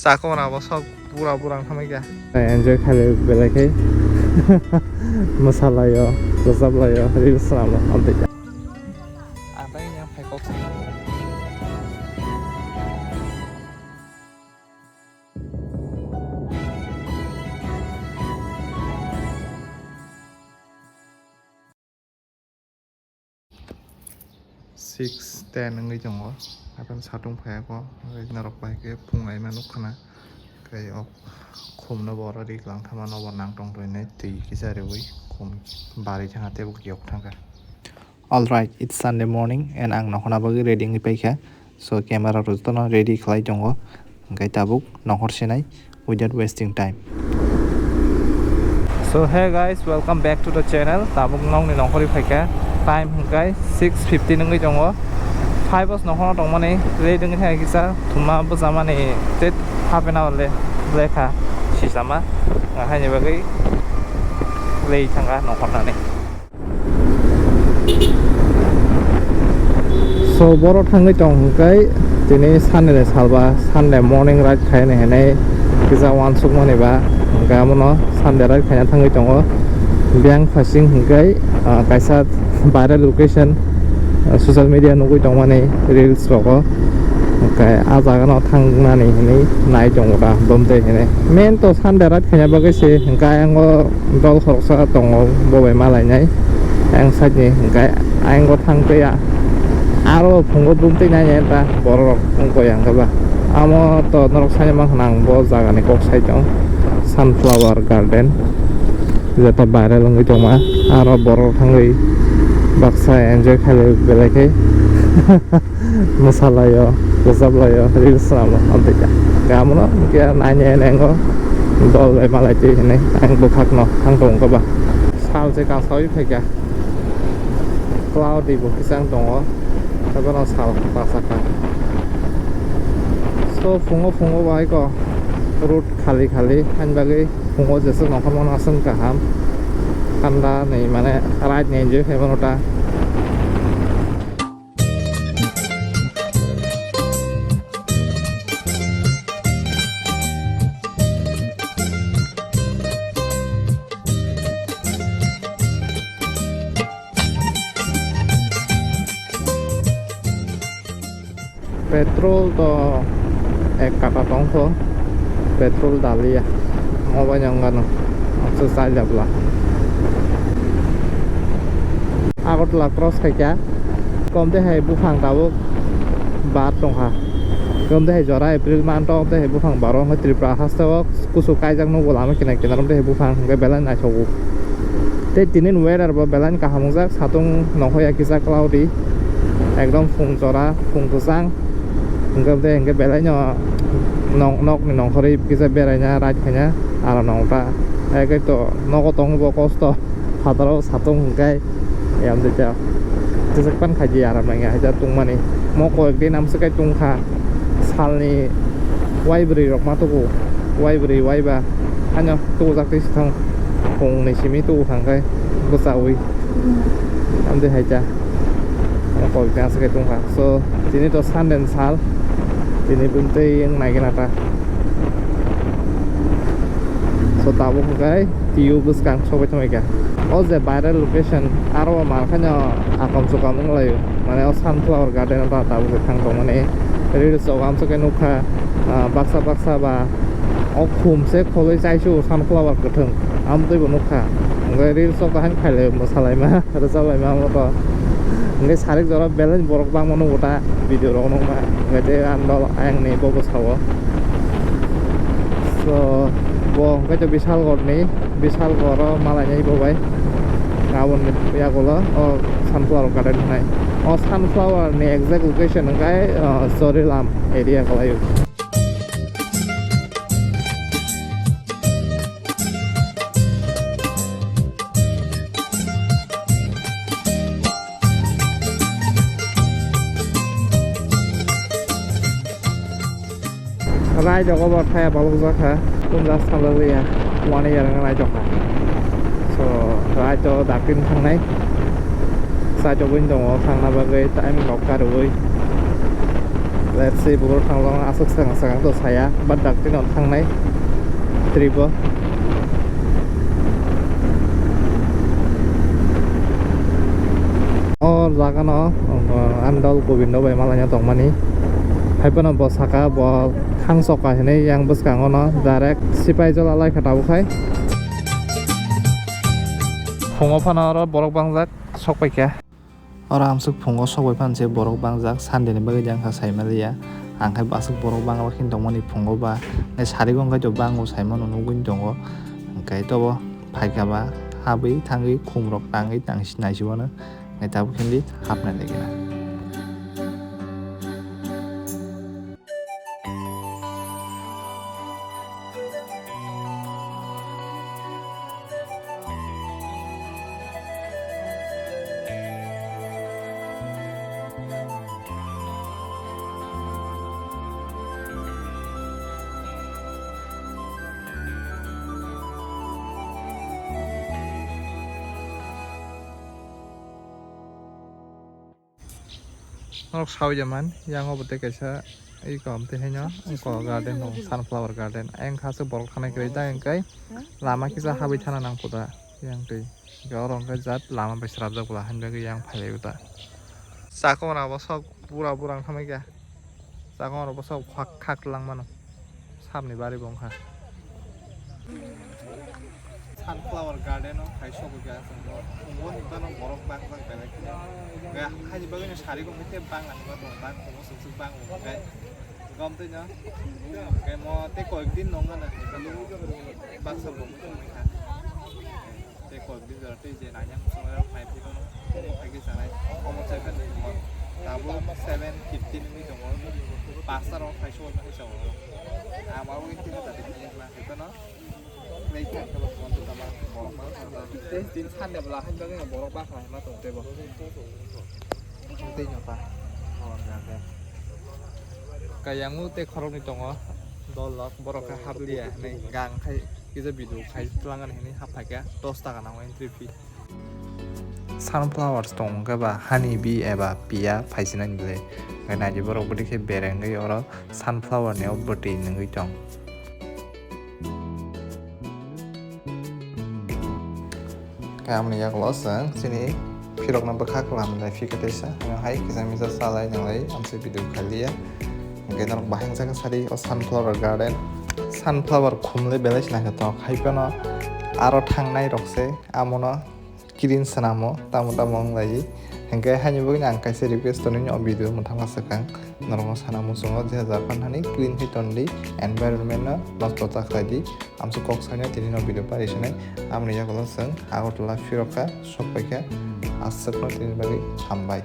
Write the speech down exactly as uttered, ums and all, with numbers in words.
Chakora bo sok bura bura wng thamai kha. Enjoy khailai belai khai. Mwsalaio, rwjablaio, reels swnamlaio, amtwi kha. Atai yang phai kok. Six ten wngwi tongo, haikhe satung phaiya kho, norok bai khe phung laima nuk khna, tei o khumno bo oro ri lang thama nobo nang tong twi nai twi kisa riwi khum bari thangkha tei bo kiyok thangkha. Alright, it's Sunday morning and ang nokhorna bagwi ready wngwi paikha. So camera rok jotono ready khlai tongo, hwnkhe tabuk nokhor sinai without wasting time. So hey guys, welcome back to the channel. Tabuk nokni nokhorwi phaikha, time hwnkhe six fifteen wngwi tongo. Five os nokhorno tongmani ready wngwi thangkha kisa thumma bwchamani tei half an hour le lekha sisama, haini bagwi lei thangkha nokhornani. So boro thangwi tong hwnkhe tini Sunday ni salba, Sunday morning ride khaina hinwi kisa uansukmani ba hwnkhe amono Sunday ride khaina thangwi tongo. Biyang phasing hwnkhe, ah, kaisa viral location, ah, social media nugwi tongmani reels rogo, hwnkhe ah jagano thangnani hinwi nai tongo da bumtwi hinwi. Main to Sunday ride khaina bagwi se hwnkhe ayango dol khoroksa tongo, bo bai malainai. Ayang side ni hwnkhe ayang o thang twi ya. Aro phungo bumtwi nai nai ta borok rok wngkha yang khe ba. Amo to norok sai man khna ang bo jaga ni kok sai tong. Sunflower garden. Jeta viral wngwi tongma. Aro borok thangwi baksa enjoy khailai belai khe. Mwsalaio, rwjablaio, reels swnamlaio, amtwi kha. Khe amono hwnkhe nainai nai wngo, dol bai malai twi hinwi ang bwkhakno thang tongo ba. Sal se kasaui phaikha, cloudy bo kisa wng tongo, tei bono sal kwchak kha. So phungo phungo bai kho road khali khali, ani bagwi phungo jeswk nongkhormano aswk kaham, thanda ni mane ride ni enjoy khaimano ta. Petrol to ek kata tongkho, petrol daliya, mobai nang gano, aksa chai jabla. Agartala cross khaikha, komte hai buphang tabuk bar tongkha, komte hai jora April month o, komte hai buphang baro wngkha Tripura haste o. Kusu kaijak nugo lama kinai kinaro tei buphang hwnkhe belai naithogo. Tei tini ni weather bo belai kaham wngjak, satung nokhoya kisa cloudy, ekdom phung jora, phung kwchang, hwnkhe tei hwnkhe belai no nok, nokni nongkhorwi kisa beraina ride khaina aro nongkha. Eke to nogo tongwi bo kosto. Phataro satung hwnkhe, yam de cha. Tejak pan khaidi aram nangya haida tungmani. Mo koyek din amswk kai tungkha. Salni waibrwi rok ma tugu. Waibrwi, waiba. Hanya tujak twi sithang. Phungni simi tugu thangkhe bwchaui. Amde haida. Mo koyek din amswk kai tungkha. So, tini to Sunday ni sal. Tini bumtwi wng naigena ta. So, tabuk hwnkhe T U bwskang sogwi thangwi kha. O je viral location, aro o mankhano akom chukam wnglaio. Mane o sunflower garden o ta tabuk thang tongmani. Reels o amswk khe nukha, ah, baksa baksa ba o khum se kholwi chaisu sunflower kwthwng. Amtwi bo nukha. Hwnkhe reels o kaham khailai mwsalaima. Rwchap laima amo to. Hwnkhe sarik jora belai borok bangma nukgo ta video rok nukma. Hwnkhe tei ang dol ayang ni bobo sao. So, bo hwnkhe to Bishalgarh ni, Bishalgarh o malainai bo bai. Aboni yagulo o sunflower garden hinai. O sunflower ni exact location hwnkhe, o, Chorilam area kalaio. Ride o kobo thaya balok jakha, kunja salaliya, one year wngna naitokha. So, ride o dakin thangnai, side o window o thangna bagwi time rok karwi. Let's see, bukur thanglo aswk swkang swkang to saya, but dakti no thangnai tribo. O jaga no, uh, Andal Gobindo bai malaina tongmani. Hai phano bo saka bo thang soka hinwi yang bwskango no direct Sipaijala lai kha tabuk hai. Phungo phano oro borok bangjak sok paikha. Oro amswk phungo sok bai phano se borok bangjak Sunday ni bagwi jang kha saimaliya. Ang khai baswk borok bang rok hin tongmani phungo ba nai sari gong khai to bango saimano nugwi tongo. Hwnkhe tobo phaikha ba habwi thangwi khum rok tangwi tang naisibano. Nai tabuk hindi hapnai lagi na. Norok sawi jaman, yang obo tei kaisa iko tei haino iko garden tongo, sunflower garden. Ayang kha se borok thanai kwrwi da, hwnkhe lama kisa habwi thana nang puda yang twi. Hwnkhe oro hwnkhe jat lama bai srapjak bwla, hani bagwi yang phailaio da. Chakon abo sok bura bura wng thamai kha. Chakon oro bwswk khak khak lang mano. Samni bari bo wngkha. Sunflower garden o hai sogwi kha chwng bo. Phungo ni bano borok bang bang belai kheno. Ga haini bagwi no sari gong tei bang lang ba dong bang phungo suk suk bang bo khe. Gom twi no. Khe mo tei koyek din nong gana. Baksa bo wngkha. Tei kok din jora tei je nanya muchungo rok nai phai mano, omo hai khe chanai, omo chai kha tei tongo. Tabuk seven fifteen wngwi tongo, pasta rok phai sugo nai chao. Ama ui tini ta tini ma hai phano. Nei kha khe bo tongo tama borok ma. Tei tin Sunday bwla hai bagwi borok ba kha ma tong tei bo. Tei no ta. Kayangmu tei khoroknwi tongo, dol rok, borok khe habliya hinwi gang khai kisa video khai twlangani hinwi haphaikha, dos taka nango entry fee. Sunflowers tong wngkha ba honey bee eba piya phaisinani bwlwi, hwnkhe naidi borok bwdikhe berengwi oro sunflower ni o bwtwi nungwi tong. Khe amoni yagulo chwng chini phirokno bwkha kwlam lai phikha teisa, hwnwi hai kisa misa salai nanglai amse video khailiya. Hwnkhe norok bahai wngsa khe sadi o sunflower garden, sunflower khumlai belai se naithothok, hai phano aro thangnai rok se amono kirin swnamo tamo tamo wng lai. Hwnkhe haini bagwino ang kaisa request tonwi o video mwthangma swkang. Norokno sana muchungo je Japan hani clean khe ton di, environment no nosto ta khlai di. Amsuk kok saino tini no video pari sinai. Amoni yagulo chwng Agartala phirokha, sok paikha. Aswkno tini bagwi hambai.